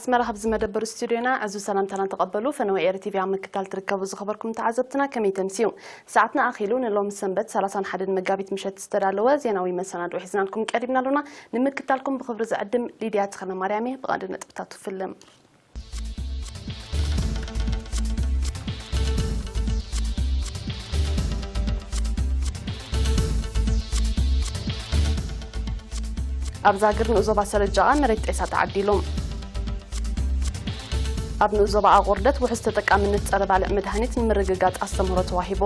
ኣስመራ፣ ካብዚ መደበር ስቱድዮና ዕዙዝ ሰላምታና ተቐበሉ። ፈነወ ኤሪ ቲቪ ኣብ ምክታል ትርከቡ ዝኸበርኩም ተዓዘብትና ከመይ ተምስዩ? ሰዓትና ኣኺሉ ንሎሚ ሰንበት ሰላሳን ሓደን መጋቢት ምሸት ዝተዳለወ ዜናዊ መሰናድኦ ሒዝናልኩም ቀሪብና ኣሎና። ንምክታልኩም ብኽብሪ ዝዕድም ሊድያ ተኽለ ማርያም እየ። ብቐንዲ ነጥብታቱ ፍልም። ኣብ ዛግር ንኡስ ዞባ ሰረጃ መሬት ጤሳ ተዓዲሉ። ኣብ ንኡስ ዞባ ኣቑርደት ውሑስ ተጠቃምነት ጸረ ባልዕ መድሃኒት ንምርግጋጽ ኣስተምህሮ ተዋሂቡ።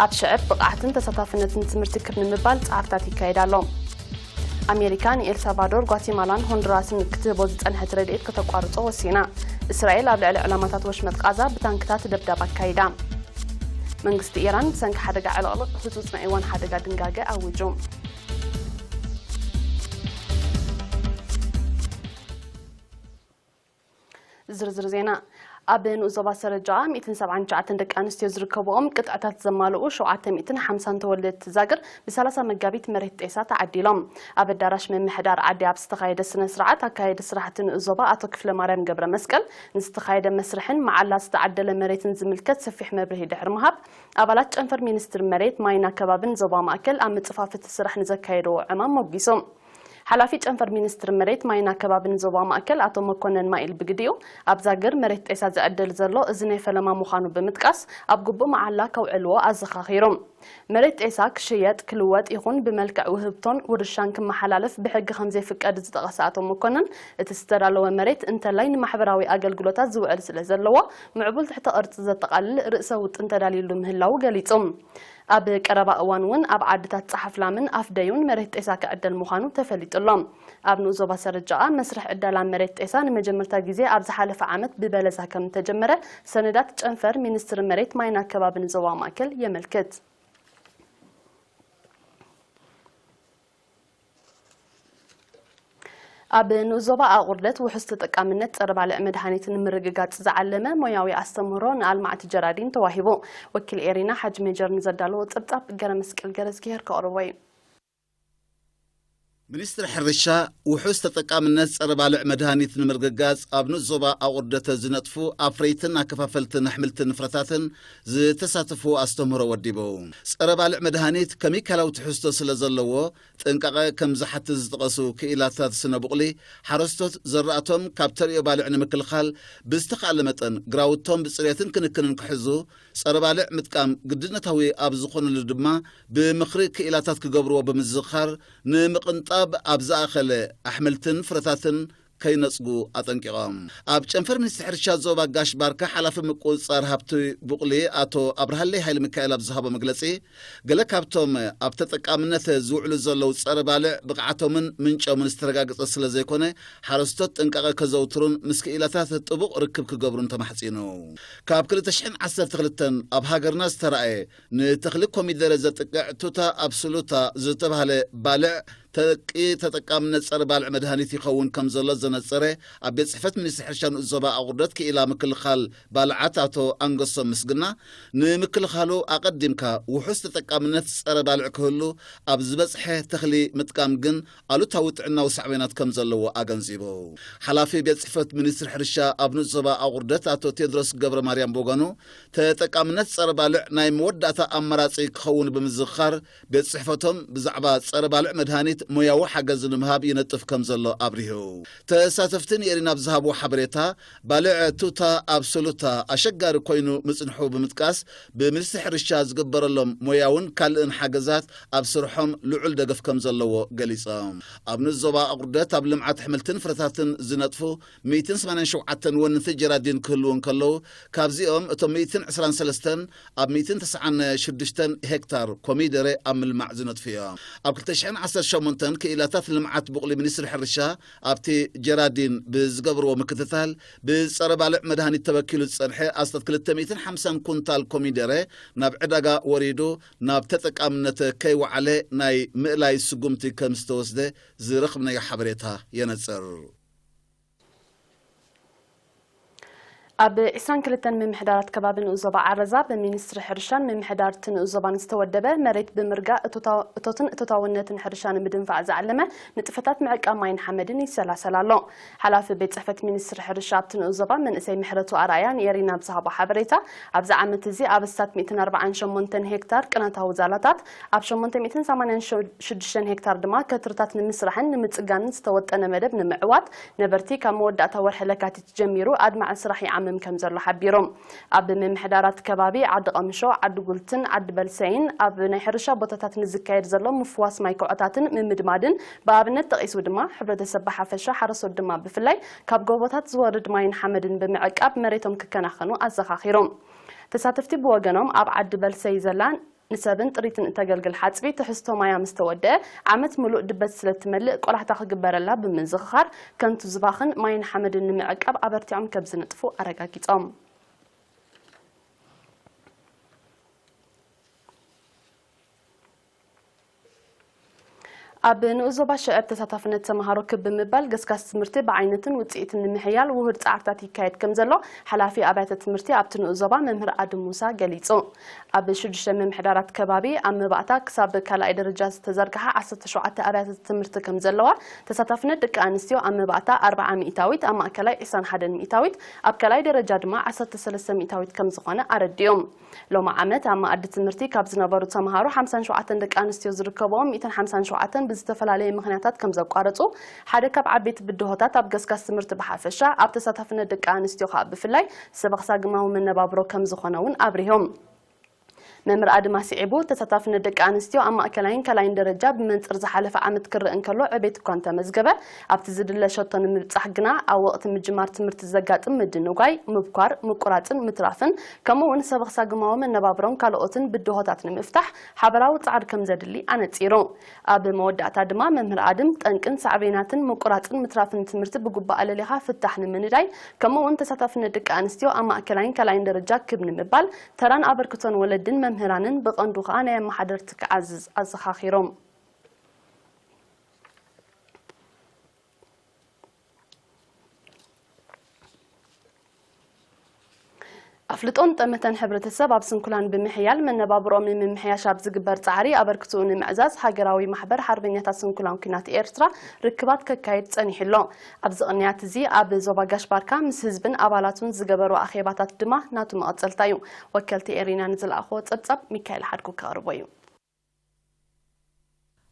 ኣብ ሽዕብ ብቕዓትን ተሳታፍነትን ትምህርቲ ክብ ንምባል ጻዕርታት ይካየድ ኣሎ። ኣሜሪካ ንኤልሳልቫዶር፣ ጓቲማላን ሆንዱራስን ክትህቦ ዝጸንሐት ረድኤት ከተቋርጾ ወሲና። እስራኤል ኣብ ልዕሊ ዕላማታት ወሽመጥ ቃዛ ብታንክታት ደብዳብ ኣካይዳ። መንግስቲ ኢራን ብሰንኪ ሓደጋ ዕልቕልቕ ህጹጽ ናይ እዋን ሓደጋ ድንጋገ ኣዊጁ። ዝርዝር ዜና። ኣብ ንኡስ ዞባ ሰረጃ ሚእትን ሰብዓን ትሽዓተን ደቂ ኣንስትዮ ዝርከብኦም ቅጥዕታት ዘማልኡ ሸውዓተ ሚእትን ሓምሳን ተወለድቲ ዛግር ብ30 መጋቢት መሬት ጤሳ ተዓዲሎም። ኣብ ኣዳራሽ ምምሕዳር ዓዲ ኣብ ዝተኻየደ ስነ ስርዓት ኣካየዲ ስራሕቲ ንኡስ ዞባ ኣቶ ክፍለ ማርያም ገብረ መስቀል ንዝተኻየደ መስርሕን መዓላ ዝተዓደለ መሬትን ዝምልከት ሰፊሕ መብርሂ ድሕሪ ምሃብ፣ ኣባላት ጨንፈር ሚኒስትሪ መሬት ማይን ኣከባብን ዞባ ማእከል ኣብ ምጽፋፍ እቲ ስራሕ ንዘካየድዎ ዕማም ሞጊሶም። ሓላፊ ጨንፈር ሚኒስትሪ መሬት ማይን ኣከባብን ዞባ ማእከል ኣቶ መኮነን ማይል ብግዲኡ፣ ኣብ ዛግር መሬት ጤሳ ዝዕደል ዘሎ እዚ ናይ ፈለማ ምዃኑ ብምጥቃስ፣ ኣብ ግቡእ መዓላ ከውዕልዎ ኣዘኻኺሩ። መሬት ጤሳ ክሽየጥ፣ ክልወጥ ይኹን ብመልክዕ ውህብቶን ውርሻን ክመሓላለፍ ብሕጊ ከም ዘይፍቀድ ዝጠቐሰ ኣቶ መኮነን፣ እቲ ዝተዳለወ መሬት እንተላይ ንማሕበራዊ ኣገልግሎታት ዝውዕል ስለ ዘለዎ፣ ምዕቡል ትሕተ ቅርጺ ዘጠቓልል ርእሰ ውጥን ተዳልዩሉ ምህላዉ ገሊጹ። ኣብ ቀረባ እዋን እውን ኣብ ዓድታት ጸሓፍላምን ኣፍደዩን መሬት ጤሳ ክዕደል ምዃኑ ተፈሊጡ ኣሎ። ኣብ ንኡስ ዞባ ሰረጃኣ መስርሕ ዕደላ መሬት ጤሳ ንመጀመርታ ግዜ ኣብ ዝሓለፈ ዓመት ብበለሳ ከም እተጀመረ ሰነዳት ጨንፈር ሚኒስትሪ መሬት ማይን ኣከባብን ዞባ ማእከል የመልክት። ኣብ ንኡስ ዞባ ኣቑርደት ውሑስ ተጠቃምነት ጸረ ባልዕ መድሃኒት ንምርግጋጽ ዝዓለመ ሞያዊ ኣስተምህሮ ንኣልማዕቲ ጀራዲን ተዋሂቡ። ወኪል ኤሪና ሓጅ ሜጀር ንዘዳለዎ ጸብጻብ ገረ መስቀል ገረዝግሄር ከቕርቦ እዩ። ሚኒስትሪ ሕርሻ ውሑስ ተጠቃምነት ጸረ ባልዕ መድሃኒት ንምርግጋጽ ኣብ ንኡስ ዞባ ኣቑርደተ ዝነጥፉ ኣፍረይትን ኣከፋፈልትን ኣሕምልትን ፍረታትን ዝተሳተፉ ኣስተምህሮ ወዲቡ። ጸረ ባልዕ መድሃኒት ከሚካላዊ ትሕዝቶ ስለ ዘለዎ ጥንቃቐ ከም ዝሓትት ዝጠቐሱ ክኢላታት ስነ ቡቕሊ፣ ሓረስቶት ዘራእቶም ካብ ተርእዮ ባልዕ ንምክልኻል ብዝተኻእለ መጠን ግራውቶም ብጽሬትን ክንክንን ክሕዙ፣ ጸረ ባልዕ ምጥቃም ግድነታዊ ኣብ ዝኾነሉ ድማ ብምኽሪ ክኢላታት ክገብርዎ ብምዝኻር፣ ንምቕንጣብ ኣብ ዝኣኸለ ኣሕምልትን ፍረታትን ከይነጽጉ ኣጠንቂቖም። ኣብ ጨንፈር ሚኒስትሪ ሕርሻ ዞባ ጋሽ ባርካ ሓላፊ ምቁጽጻር ሃብቲ ቡቕሊ ኣቶ ኣብርሃለይ ሃይለ ሚካኤል ኣብ ዝሃቦ መግለጺ፣ ገለ ካብቶም ኣብ ተጠቃምነት ዝውዕሉ ዘለዉ ጸረ ባልዕ ብቕዓቶምን ምንጮምን ዝተረጋገጸ ስለ ዘይኮነ፣ ሓረስቶት ጥንቃቐ ከዘውትሩን ምስ ክኢላታት ጥቡቕ ርክብ ክገብሩን ተማሕጺኑ። ካብ ክልተ ሽሕን ዓሰርተ ክልተን ኣብ ሃገርና ዝተራእየ ንተኽሊ ኮሚደረ ዘጥቅዕ ቱታ ኣብሶሉታ ዝተባህለ ባልዕ ተቂ ተጠቃምነት ጸረ ባልዕ መድሃኒት ይኸውን ከም ዘሎ ዘነጸረ ኣብ ቤት ጽሕፈት ሚኒስትሪ ሕርሻ ንኡስ ዞባ ኣቑርደት ክኢላ ምክልኻል ባልዓት ኣቶ ኣንገሶም ምስግና፣ ንምክልኻሉ ኣቐዲምካ ውሑስ ተጠቃምነት ጸረ ባልዕ ክህሉ ኣብ ዝበጽሐ ተኽሊ ምጥቃም ግን ኣሉታዊ ጥዕናዊ ሳዕቤናት ከም ዘለዎ ኣገንዚቡ። ሓላፊ ቤት ጽሕፈት ሚኒስትሪ ሕርሻ ኣብ ንኡስ ዞባ ኣቑርደት ኣቶ ቴድሮስ ገብረ ማርያም ብወገኑ፣ ተጠቃምነት ጸረ ባልዕ ናይ መወዳእታ ኣማራጺ ክኸውን ብምዝኽኻር፣ ቤት ጽሕፈቶም ብዛዕባ ጸረ ባልዕ መድሃኒት ሞያዊ ሓገዝ ንምሃብ ይነጥፍ ከም ዘሎ ኣብሪሁ። ተሳተፍቲ ንኤሪና ኣብ ዝሃብዎ ሓበሬታ፣ ባልዕ ቱታ ኣብሶሉታ ኣሸጋሪ ኮይኑ ምጽንሑ ብምጥቃስ፣ ብሚኒስትሪ ሕርሻ ዝግበረሎም ሞያውን ካልእን ሓገዛት ኣብ ስርሖም ልዑል ደገፍ ከም ዘለዎ ገሊጾም። ኣብ ንኡስ ዞባ ኣቑርደት ኣብ ልምዓት ኣሕምልትን ፍረታትን ዝነጥፉ ሚእትን ሰማንያን ሸውዓተን ወነንቲ ጀራዲን ክህልዉ እንከለዉ፣ ካብዚኦም እቶም ሚእትን ዕስራን ሰለስተን ኣብ ሚእትን ተስዓን ሽዱሽተን ሄክታር ኮሚደረ ኣብ ምልማዕ ዝነጥፉ እዮም። ኣብ ክልተ ሽሕን ዓሰርተ ሸሞንተን ክኢላታት ልምዓት ቡቕሊ ሚኒስትሪ ሕርሻ ኣብቲ ጀራዲን ብዝገብርዎ ምክትታል፣ ብጸረ ባልዕ መድሃኒት ተበኪሉ ዝጸንሐ ኣስታት ክልተ ሚእትን ሓምሳን ኩንታል ኮሚደረ ናብ ዕዳጋ ወሪዱ ናብ ተጠቃምነት ከይወዓለ ናይ ምእላይ ስጉምቲ ከም ዝተወስደ ዝረኽብናዮ ሓበሬታ የነጽር። ኣብ ዒስራን ክልተን ምምሕዳራት ከባቢ ንኡስ ዞባ ዓረዛ ብሚኒስትሪ ሕርሻን ምምሕዳር እቲ ንኡስ ዞባን ዝተወደበ መሬት ብምርጋእ እቶታ-፣ እቶትን እቶታውነትን ሕርሻ ንምድንፋዕ ዝዓለመ ንጥፈታት ምዕቃብ ማይን ሓመድን ይሰላሰል ኣሎ። ሓላፊ ቤት ጽሕፈት ሚኒስትሪ ሕርሻ ኣብቲ ንኡስ ዞባ መንእሰይ ምሕረቱ ኣርኣያ ንኤሪና ብዝሃቦ ሓበሬታ፣ ኣብዚ ዓመት እዚ ኣብ ኣስታት ሚእትን ኣርባዓን ሸሞንተን ሄክታር ቅናታዊ ዛላታት፣ ኣብ ሸሞንተ ሚእትን ሰማንያን ሽዱሽተን ሄክታር ድማ ከትርታት ንምስራሕን ንምጽጋንን ዝተወጠነ መደብ ንምዕዋት ነበርቲ ካብ መወዳእታ ወርሒ ለካቲት ጀሚሩ ኣድማዒ ስራሕ ይዓምም ከም ዘሎ ሓቢሮም። ኣብ ምምሕዳራት ከባቢ ዓዲ ቀምሾ፣ ዓዲ ጉልትን ዓዲ በልሰይን ኣብ ናይ ሕርሻ ቦታታት ንዝካየድ ዘሎ ምፍዋስ ማይ ኩዖታትን ምምድማድን ብኣብነት ጠቒሱ ድማ፣ ሕብረተሰብ ብሓፈሻ፣ ሓረስቶት ድማ ብፍላይ ካብ ጎቦታት ዝወርድ ማይን ሓመድን ብምዕቃብ መሬቶም ክከናኸኑ ኣዘኻኺሮም። ተሳተፍቲ ብወገኖም ኣብ ዓዲ በልሰይ ዘላ ንሰብን ጥሪትን እተገልግል ሓጽቢ ትሕዝቶ ማያ ምስ ተወደአ፣ ዓመት ምሉእ ድበት ስለ እትመልእ ቆላሕታ ክግበረላ ብምዝኽኻር፣ ከንቱ ዝባኽን ማይን ሓመድን ንምዕቃብ ኣበርቲዖም ከም ዝነጥፉ ኣረጋጊጾም። ኣብ ንኡስ ዞባ ሽዕብ ተሳታፍነት ተምሃሮ ክብ ብምባል ገስጋስ ትምህርቲ ብዓይነትን ውጽኢትን ንምሕያል ውሁድ ጻዕርታት ይካየድ ከም ዘሎ ሓላፊ ኣብያተ ትምህርቲ ኣብቲ ንኡስ ዞባ መምህር ኣድም ሙሳ ገሊጹ። ኣብ ሽዱሽተ ምምሕዳራት ከባቢ ኣብ መባእታ ክሳብ ካልኣይ ደረጃ ዝተዘርግሓ ዓሰርተ ሸውዓተ ኣብያተ ትምህርቲ ከም ዘለዋ፣ ተሳታፍነት ደቂ ኣንስትዮ ኣብ መባእታ ኣርብዓ ሚእታዊት፣ ኣብ ማእከላይ ዒስራን ሓደን ሚእታዊት፣ ኣብ ካልኣይ ደረጃ ድማ ዓሰርተ ሰለስተ ሚእታዊት ከም ዝኾነ ኣረዲኦም። ሎሚ ዓመት ኣብ መኣዲ ትምህርቲ ካብ ዝነበሩ ተምሃሮ ሓምሳን ሸውዓተን ደቂ ኣንስትዮ ዝርከብኦም ሚእትን ሓምሳን ሸውዓተን ብዝተፈላለየ ምኽንያታት ከም ዘቋረጹ፣ ሓደ ካብ ዓበይቲ ብድሆታት ኣብ ገስጋስ ትምህርቲ ብሓፈሻ፣ ኣብ ተሳታፍነት ደቂ ኣንስትዮ ከኣ ብፍላይ ሰበኽ ሳግማዊ መነባብሮ ከም ዝኾነ እውን ኣብሪሆም። መምህር ኣድማ ስዒቡ፣ ተሳታፍነት ደቂ ኣንስትዮ ኣብ ማእከላይን ካልኣይን ደረጃ ብመንጽር ዝሓለፈ ዓመት ክረአ እንከሎ ዕቤት እኳ እንተመዝገበ፣ ኣብቲ ዝድለ ሸቶ ንምብጻሕ ግና ኣብ ወቕቲ ምጅማር ትምህርቲ ዘጋጥም ምድንጓይ፣ ምብኳር፣ ምቁራጽን ምትራፍን፣ ከምኡ እውን ሰበኽ ሳግማዊ መነባብሮን ካልኦትን ብድሆታት ንምፍታሕ ሓበራዊ ጻዕሪ ከም ዘድሊ ኣነጺሩ። ኣብ መወዳእታ ድማ መምህር ኣድም፣ ጠንቅን ሳዕቤናትን ምቁራጽን ምትራፍን ትምህርቲ ብግቡእ ኣለሊኻ ፍታሕ ንምንዳይ፣ ከምኡ እውን ተሳታፍነት ደቂ ኣንስትዮ ኣብ ማእከላይን ካልኣይን ደረጃ ክብ ንምባል፣ ተራን ኣበርክቶን ወለድን መምህራንን ብቐንዱ ከኣ ናይ ኣመሓደርቲ ክዓዝዝ ኣዘኻኺሮም። ኣፍልጦን ጠመተን ሕብረተሰብ ኣብ ስንኩላን ብምሕያል መነባብሮኦም ንምምሕያሽ ኣብ ዝግበር ጻዕሪ ኣበርክትኡ ንምዕዛዝ ሃገራዊ ማሕበር ሓርበኛታት ስንኩላን ኲናት ኤርትራ ርክባት ከካይድ ጸኒሑ ኣሎ። ኣብዚ ቅንያት እዚ ኣብ ዞባ ጋሽ ባርካ ምስ ህዝብን ኣባላቱን ዝገበሮ ኣኼባታት ድማ ናቱ መቐጸልታ እዩ። ወከልቲ ኤሪና ንዝለኣኽዎ ጸብጻብ ሚካኤል ሓድጉ ከቕርቦ እዩ።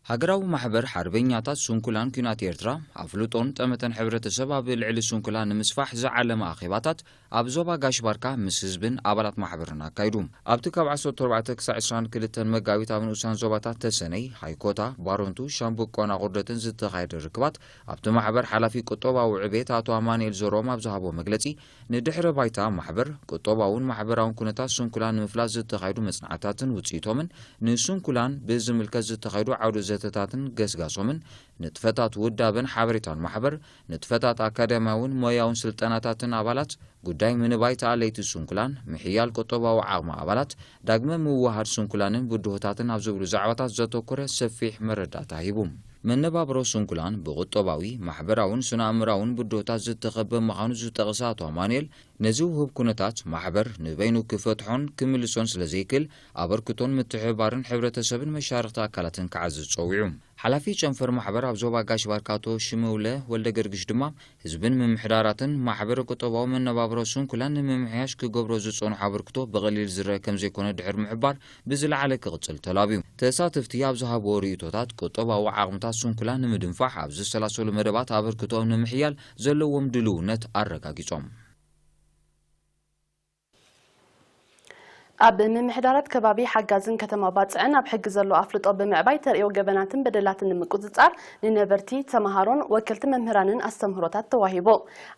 ሃገራዊ ማሕበር ሓርበኛታት ስንኩላን ኲናት ኤርትራ ኣፍልጦን ጠመተን ሕብረተሰብ ኣብ ልዕሊ ስንኩላን ንምስፋሕ ዝዓለመ ኣኼባታት ኣብ ዞባ ጋሽ ባርካ ምስ ህዝብን ኣባላት ማሕበርን ኣካይዱ። ኣብቲ ካብ ዓሰርተ ኣርባዕተ ክሳዕ ዕስራን ክልተን መጋቢት ኣብ ንኡሳን ዞባታት ተሰነይ፣ ሃይኮታ፣ ባረንቱ፣ ሻምብቆን ኣቑርደትን ዝተኻየደ ርክባት፣ ኣብቲ ማሕበር ሓላፊ ቁጠባዊ ዕቤት ኣቶ ኣማኑኤል ዘርኦም ኣብ ዝሃቦ መግለጺ፣ ንድሕረ ባይታ ማሕበር፣ ቁጠባውን ማሕበራውን ኩነታት ስንኩላን ንምፍላጥ ዝተኻየዱ መጽናዕታትን ውጽኢቶምን፣ ንስንኩላን ብዝምልከት ዝተኻየዱ ዓውደ ዘተታትን ገስጋሶምን፣ ንጥፈታት ውዳበን ሓበሬታን ማሕበር፣ ንጥፈታት ኣካዳሚያውን ሞያውን ስልጠናታትን ኣባላት፣ ጉዳይ ምንባይ ተኣለይቲ ስንኩላን፣ ምሕያል ቁጠባዊ ዓቕሚ ኣባላት፣ ዳግመ ምውሃድ ስንኩላንን ብድሆታትን ኣብ ዝብሉ ዛዕባታት ዘተኮረ ሰፊሕ መረዳእታ ሂቡ። መነባብሮ ስንኩላን ብቁጠባዊ፣ ማሕበራውን ስነ-ኣእምራውን ብድሆታት ዝተኸበ ምዃኑ ዝጠቐሰ ኣቶ ኣማኑኤል፣ ነዚ ውሁብ ኩነታት ማሕበር ንበይኑ ክፈትሖን ክምልሶን ስለ ዘይክእል፣ ኣበርክቶን ምትሕብባርን ሕብረተሰብን መሻርኽቲ ኣካላትን ክዓዝዝ ጸዊዑ። ሓላፊ ጨንፈር ማሕበር ኣብ ዞባ ጋሽ ባርካ ኣቶ ሽመውለ ወልደ ገርግሽ ድማ፣ ህዝብን ምምሕዳራትን ማሕበር ቁጠባዊ መነባብሮ ስንኩላን ንምምሕያሽ ክገብሮ ዝጸንሖ ኣበርክቶ ብቐሊል ዝረአ ከም ዘይኮነ ድሕሪ ምሕባር፣ ብዝለዓለ ክቕጽል ተላብዩ። ተሳተፍቲ ኣብ ዝሃብዎ ርእይቶታት፣ ቁጠባዊ ዓቕምታት ስንኩላን ንምድንፋዕ ኣብ ዝሰላሰሉ መደባት ኣበርክቶኦም ንምሕያል ዘለዎም ድልውነት ኣረጋጊጾም። ኣብ ምምሕዳራት ከባቢ ሓጋዝን ከተማ ባጽዕን ኣብ ሕጊ ዘሎ ኣፍልጦ ብምዕባይ ተርእዮ ገበናትን በደላትን ንምቁጽጻር ንነበርቲ፣ ተመሃሮን ወከልቲ መምህራንን ኣስተምህሮታት ተዋሂቡ።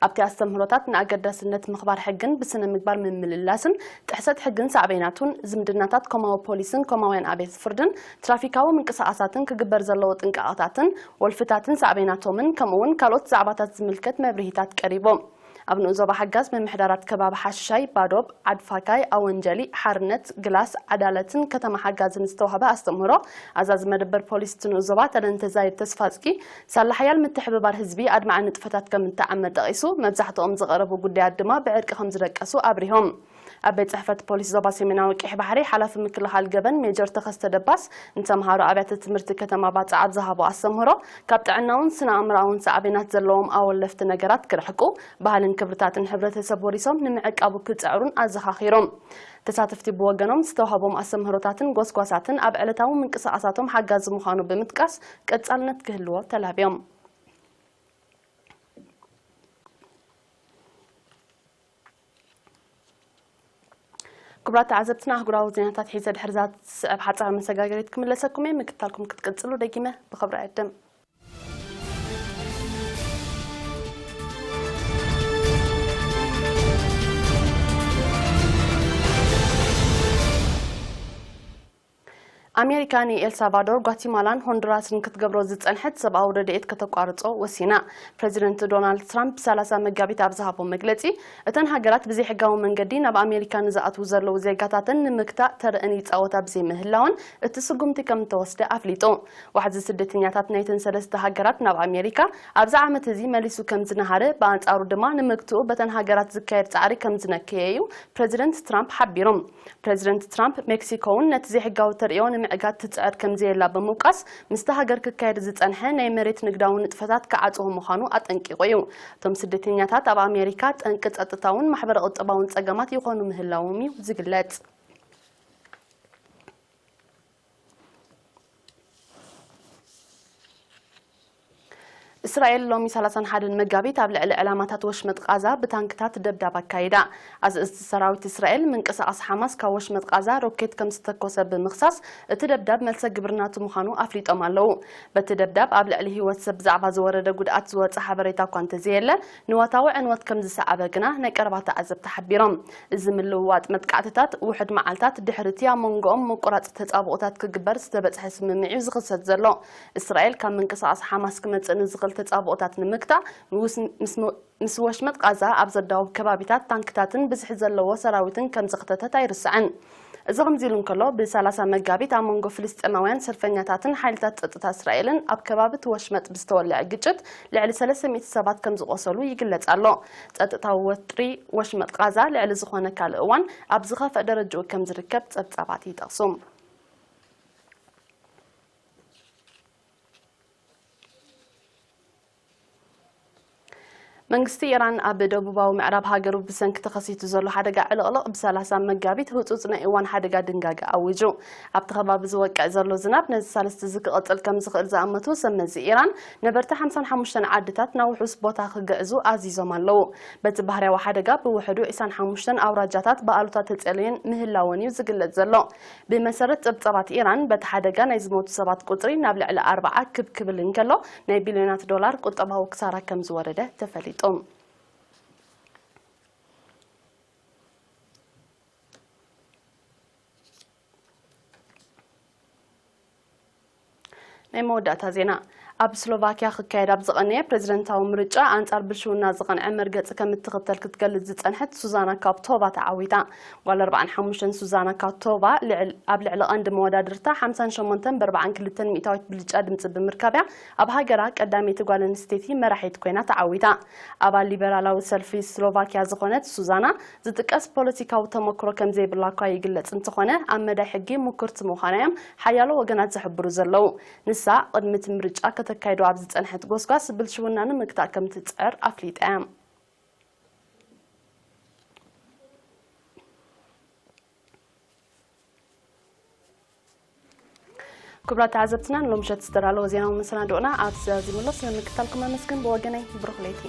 ኣብቲ ኣስተምህሮታት ንኣገዳስነት ምኽባር ሕግን ብስነ ምግባር ምምልላስን ጥሕሰት ሕግን ሳዕቤናቱን፣ ዝምድናታት ኮማዊ ፖሊስን ኮማውያን ኣብያተ ፍርድን ትራፊካዊ ምንቅስቓሳትን ክግበር ዘለዎ ጥንቃቐታትን ወልፍታትን ሳዕቤናቶምን ከምኡውን ካልኦት ዛዕባታት ዝምልከት መብርሂታት ቀሪቡ። ኣብ ንኡስ ዞባ ሓጋዝ ምምሕዳራት ከባቢ ሓሽሻይ፣ ባዶብ፣ ዓድፋካይ፣ ኣወንጀሊ፣ ሓርነት፣ ግላስ፣ ዓዳለትን ከተማ ሓጋዝን ዝተዋህበ ኣስተምህሮ፣ ኣዛዚ መደበር ፖሊስ እቲ ንኡስ ዞባ ተደንተ ዛይድ ተስፋጽጊ፣ ሳላ ሓያል ምትሕብባር ህዝቢ ኣድማዒ ንጥፈታት ከም እተዓመ ጠቒሱ፣ መብዛሕትኦም ዝቐረቡ ጉዳያት ድማ ብዕርቂ ከም ዝደቀሱ ኣብሪሆም። ኣብ ቤት ጽሕፈት ፖሊስ ዞባ ሰሜናዊ ቀይሕ ባሕሪ ሓላፊ ምክልኻል ገበን ሜጀር ተኸስተ ደባስ ንተምሃሮ ኣብያተ ትምህርቲ ከተማ ባጽዕ ኣብ ዝሃቦ ኣስተምህሮ፣ ካብ ጥዕናውን ስነ ኣእምሮኣውን ሳዕቤናት ዘለዎም ኣወለፍቲ ነገራት ክርሕቁ፣ ባህልን ክብርታትን ሕብረተሰብ ወሪሶም ንምዕቃቡ ክጽዕሩን ኣዘኻኺሮም። ተሳተፍቲ ብወገኖም ዝተዋህቦም ኣስተምህሮታትን ጎስጓሳትን ኣብ ዕለታዊ ምንቅስቓሳቶም ሓጋዚ ምዃኑ ብምጥቃስ ቀጻልነት ክህልዎ ተላብዮም። ክቡራት ተዓዘብትና፣ ኣህጉራዊ ዜናታት ሒዘ ድሕሪ እዛ ትስዕብ ሓጻር መሰጋገሪት ክምለሰኩም እየ። ምክትታልኩም ክትቅጽሉ ደጊመ ብኽብሪ ዕድም። ኣሜሪካ ንኤልሳልቫዶር፣ ጓቲማላን ሆንዱራስን ክትገብሮ ዝጸንሐት ሰብኣዊ ረድኤት ከተቋርጾ ወሲና። ፕሬዚደንት ዶናልድ ትራምፕ ብ30 መጋቢት ኣብ ዝሃቦ መግለጺ፣ እተን ሃገራት ብዘይሕጋዊ መንገዲ ናብ ኣሜሪካ ንዝኣትዉ ዘለዉ ዜጋታተን ንምግታእ ተረአን ይጻወታ ብዘይምህላወን እቲ ስጉምቲ ከም እተወስደ ኣፍሊጡ። ዋሕዚ ስደተኛታት ናይተን ሰለስተ ሃገራት ናብ ኣሜሪካ ኣብዚ ዓመት እዚ መሊሱ ከም ዝነሃረ፣ ብኣንጻሩ ድማ ንምግትኡ በተን ሃገራት ዝካየድ ጻዕሪ ከም ዝነከየ እዩ ፕሬዚደንት ትራምፕ ሓቢሩ። ፕሬዚደንት ትራምፕ፣ ሜክሲኮ እውን ነቲ ዘይሕጋዊ ተርእዮ ንምዕጋት ትጽዕር ከም ዘየላ ብምውቃስ፣ ምስቲ ሃገር ክካየድ ዝጸንሐ ናይ መሬት ንግዳዊ ንጥፈታት ክዓጽዎ ምዃኑ ኣጠንቂቑ እዩ። እቶም ስደተኛታት ኣብ ኣሜሪካ ጠንቂ ጸጥታውን ማሕበረ-ቁጠባውን ጸገማት ይኾኑ ምህላዎም እዩ ዝግለጽ። እስራኤል ሎሚ ሰላሳን ሓደን መጋቢት ኣብ ልዕሊ ዕላማታት ወሽመጥ ቃዛ ብታንክታት ደብዳብ ኣካይዳ። ኣዘዝቲ ሰራዊት እስራኤል ምንቅስቓስ ሓማስ ካብ ወሽመጥ ቃዛ ሮኬት ከም ዝተኮሰ ብምኽሳስ፣ እቲ ደብዳብ መልሰ ግብሪ ናቱ ምዃኑ ኣፍሊጦም ኣለዉ። በቲ ደብዳብ ኣብ ልዕሊ ህይወት ሰብ ብዛዕባ ዝወረደ ጉድኣት ዝወጸ ሓበሬታ እኳ እንተዘየለ፣ ንዋታዊ ዕንወት ከም ዝሰዓበ ግና ናይ ቀረባ ተዓዘብቲ ሓቢሮም። እዚ ምልውዋጥ መጥቃዕትታት ውሑድ መዓልታት ድሕሪ እቲ ኣብ መንጎኦም ምቁራጽ ተጻብኦታት ክግበር ዝተበጽሐ ስምምዕ እዩ ዝኽሰት ዘሎ። እስራኤል ካብ ምንቅስቓስ ሓማስ ክመጽእ ንዝኽእል ተጻብኦታት ንምግታእ፣ ምስ፣ ምስ፣ ምስ ወሽመጥ ቃዛ ኣብ ዘዳውብ ከባቢታት ታንክታትን ብዝሒ ዘለዎ ሰራዊትን ከም ዘኽተተት ኣይርስዕን። እዚ ከምዚ ኢሉ እንከሎ፣ ብ30 መጋቢት ኣብ መንጎ ፍልስጤማውያን ሰልፈኛታትን ሓይልታት ጸጥታ እስራኤልን ኣብ ከባቢ እቲ ወሽመጥ ብዝተወልዐ ግጭት ልዕሊ ሰለስተ ሚእቲ ሰባት ከም ዝቖሰሉ ይግለጽ ኣሎ። ጸጥታዊ ወጥሪ ወሽመጥ ቃዛ ልዕሊ ዝኾነ ካልእ እዋን ኣብ ዝኸፍአ ደረጃኡ ከም ዝርከብ ጸብጻባት ይጠቕሱ። መንግስቲ ኢራን ኣብ ደቡባዊ ምዕራብ ሃገሩ ብሰንኪ ተኸሲቱ ዘሎ ሓደጋ ዕልቕልቕ ብ30 መጋቢት ህጹጽ ናይ እዋን ሓደጋ ድንጋገ ኣዊጁ። ኣብቲ ከባቢ ዝወቅዕ ዘሎ ዝናብ ነዚ ሳልስቲ እዚ ክቕጽል ከም ዝኽእል ዝኣመቱ ሰብ መዚ ኢራን፣ ነበርቲ ሓምሳን ሓሙሽተን ዓድታት ናብ ውሑስ ቦታ ክግዕዙ ኣዚዞም ኣለዉ። በቲ ባህርያዊ ሓደጋ ብውሕዱ ዕስራን ሓሙሽተን ኣውራጃታት ብኣሉታ ተጸልየን ምህላወን እዩ ዝግለጽ ዘሎ። ብመሰረት ጸብጻባት ኢራን፣ በቲ ሓደጋ ናይ ዝሞቱ ሰባት ቁጽሪ ናብ ልዕሊ ኣርብዓ ክብ ክብል እንከሎ፣ ናይ ቢልዮናት ዶላር ቁጠባዊ ክሳራ ከም ዝወረደ ተፈሊጡ። ናይ መወዳእታ ዜና። ኣብ ስሎቫኪያ ክካየድ ኣብ ዝቐነየ ፕሬዝደንታዊ ምርጫ፣ ኣንጻር ብልሽውና ዝቐንዐ መርገጺ ከም እትኽተል ክትገልጽ ዝጸንሐት ሱዛና ካፕቶቫ ተዓዊታ። ጓል ኣርባዓን ሓሙሽተን ሱዛና ካፕቶቫ፣ ልዕል-፣ ኣብ ልዕሊ ቀንዲ መወዳድርታ ሓምሳን ሸሞንተን ብኣርባዓን ክልተን ሚእታዊት ብልጫ ድምጺ ብምርካብያ፣ ኣብ ሃገራ ቀዳመይቲ ጓል ኣንስተይቲ መራሒት ኮይና ተዓዊታ። ኣባል ሊበራላዊ ሰልፊ ስሎቫኪያ ዝኾነት ሱዛና፣ ዝጥቀስ ፖለቲካዊ ተመክሮ ከም ዘይብላ እኳ ይግለጽ እንተኾነ፣ ኣብ መዳይ ሕጊ ምኩርቲ ምዃና እዮም ሓያሎ ወገናት ዝሕብሩ ዘለዉ። ንሳ፣ ቅድሚ እቲ ምርጫ ከተካይዶ ኣብ ዝጸንሐት ጎስጓስ፣ ብልሽውና ንምግታእ ከም ትጽዕር ኣፍሊጣ እያ። ክቡራት ተዓዘብትና፣ ንሎምሸት ዝተዳለወ ዜናዊ መሰናድኦና ኣብዚ ዛዚሙ ኣሎ። ስለምክታልኩም ኣመስግን። ብወገነይ፣ ብሩኽ ለይቲ።